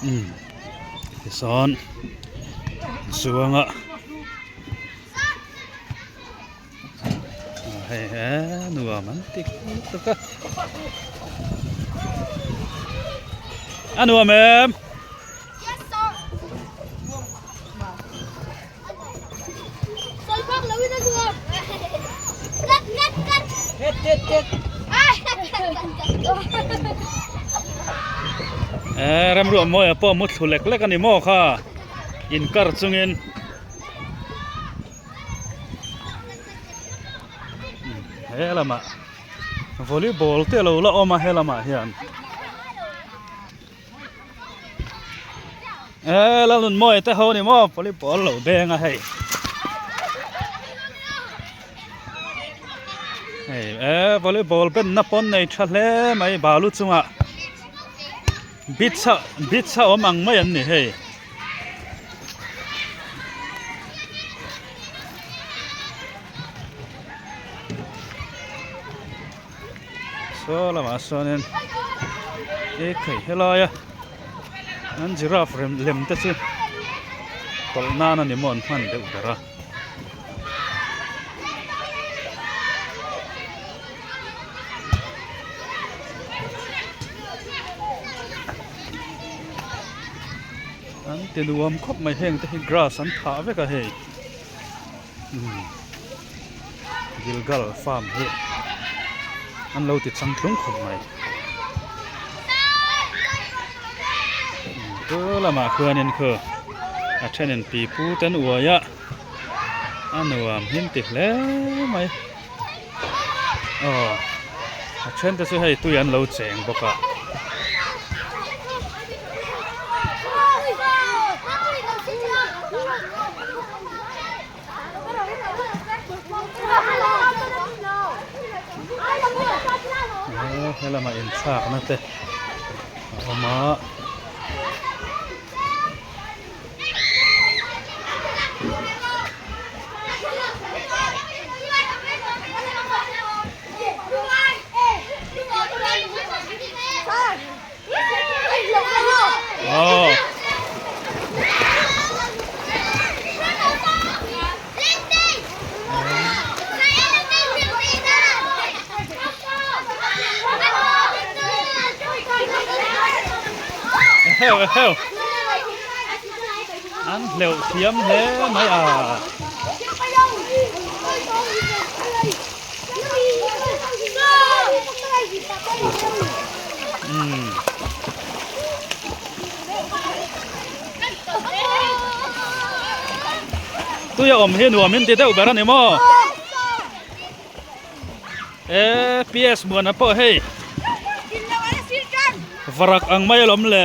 ອືມ ໄປຊ້ອນສວງອະ ເອີ ເອີ ນົວມັນຕິກຕຸກກະ ອະ ນົວແມ່ມ. ເອີ ຣຳຣວມມໍຍອະ ໂປມຸດທຸເລັກເລັກອັນນີ້ມໍຄ່າ ອິນກາຣຈຸງອິນ ເຮລະມະ ໂວລີບອລເຕະໂລລະອອມມາເຮລະມະເຮຍນ. ເອີ ລະລຸນມວຍແຕ່ເຮົານີ້ມໍ ໂວລີບອລເຮົາແບ່ງອະເຮີ້ຍ ເອີ ໂວລີບອລເປັນນະປອນໃນທະເລໄມບາລຸຈຸງອະ ບິດຊະ ບິດຊະອອມອັງໄມອັນນີ້ເຮີ້ຍ. ໂຊລະມາໂຊເນັນ ເອໄຄເຮລາຍາ ອັນຈິຣາຟເລັມເຕັດຊິ ໂຕລະນານະນິມອນພັນເດອຸດາຣາ ອັນເຕນວມຄົບໄມເຮງເຕະເຮກຣາສອັນທາເວກະເຮ ອືມ ກິລກາລຟາມເຮ ອັນເລົາຕິດສັງທຸງຄົມໄມ ອືມ ເກີລະມາເຄືອເນັນເຄີ ອາເທນເນັນປີປູເຕັນອວຍະ ອານວມຫີນຕິເລໄມ ອໍ ອາເທນຕະຊິໃຫ້ຕຸຍອັນເລົາແຈງບໍ່ກະ ເອີ ໃຫ້ລະມາເອັນຊາກນະເຕະ ເອົາມາ ອໍ ເຮົວ ເຮົວ ອັນເຫຼວທຽມແທ້ໄໝອາ. ອືມ ຕຸຢາອອມເຫັນຫົວມິນຕິເຕວແບບນັ້ນນີ້ໝໍ. ເອ ປີເອສ ມ່ວນນະເປີເຮີ້ຍ ວະຣັກອັງໄມລອມແລ.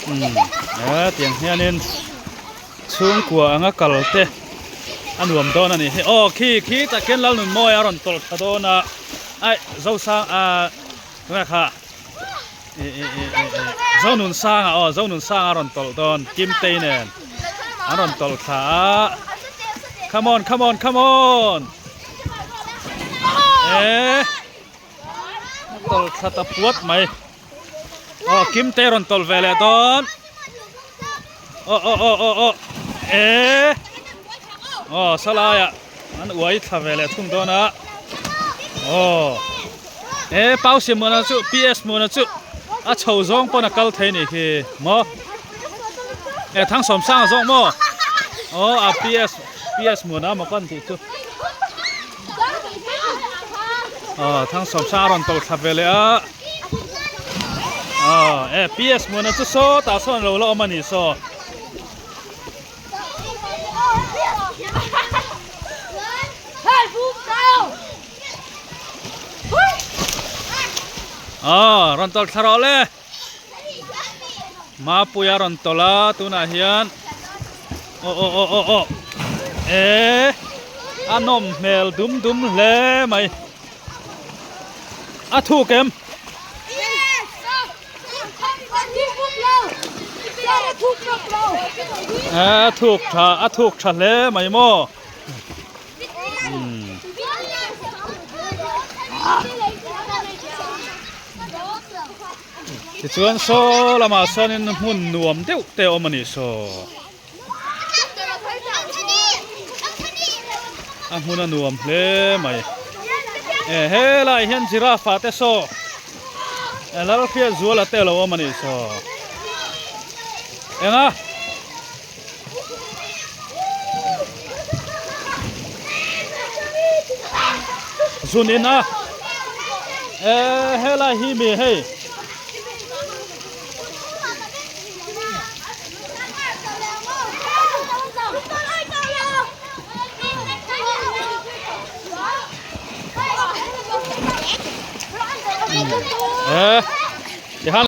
ອືມ ເອີ ຕຽງເຮຍເນັນ ສູງກວ່າອັງອາກາລເຕ ອານວມໂດນອັນນີ້ ໂອ ຄີ ຄີຕະເກັນລາວນຸນມອຍ ອາຣອນໂຕລທາໂດນ ອາ ໄອ ເຈົ້າຊ້າງ ອາ ນະຄະ ເອ ເອ ເຈົ້າໜູນຊ້າງ ອໍ ເຈົ້າໜູນຊ້າງ ອາຣອນໂຕລຕອນ ກິມເຕຍແນນ ອາຣອນໂຕລທາ ຄຳອອນ ຄຳອອນ ຄຳອອນ ເອ ໂຕລທາຕະປວດໄໝ ອໍ ກິມເຕຍອາຣອນໂຕລແວແລຕອນ ອໍ ອໍ ເອ ອໍ ສະລາຍອະ ອັນອວຍທາເວແລທຸງໂດນອະ ອໍ ເອ ປາວຊິມໂມນາຈຸ ປີເອສ ໂມນາຈຸ ອາ ເຊົາຈອງປອນອາກາລໄທນີ້ເຄ ມໍ ເອ ທັງສອມຊ້າງຈອງມໍ ອໍ ອາ ປີເອສ ປີເອສ ໂມນາມາກ່ອນຕິຈຸ ອໍ ທັງສອມຊ້າງອາຣອນໂຕລທາເວແລອະ ອໍ ເອ ປີເອສ ໂມນາຈຸໂຊ ຕາຊອນໂລລະອອມມານີໂຊ ອໍ ອາຣອນໂຕລທາໂຣເລ ມາປຸຍອາຣອນໂຕລາ ຕູນາຮຽນ ໂອ ໂອ ເອ ອານົມແມວດຸມດຸມແລໄໝ ອາ ທູເກມ ອາ ທູກທາ ອາ ທູກທາແລໄໝມໍ ອືມ Tichuan saw lama sawn in hmun nuam deuh te awm a ni saw. A hmun a nuam hle mai. E, helai hian giraffe te saw. E, Lalphia Zuala te lo awm a ni saw. Enga. Zun in a. E, helai hi mi hei. E,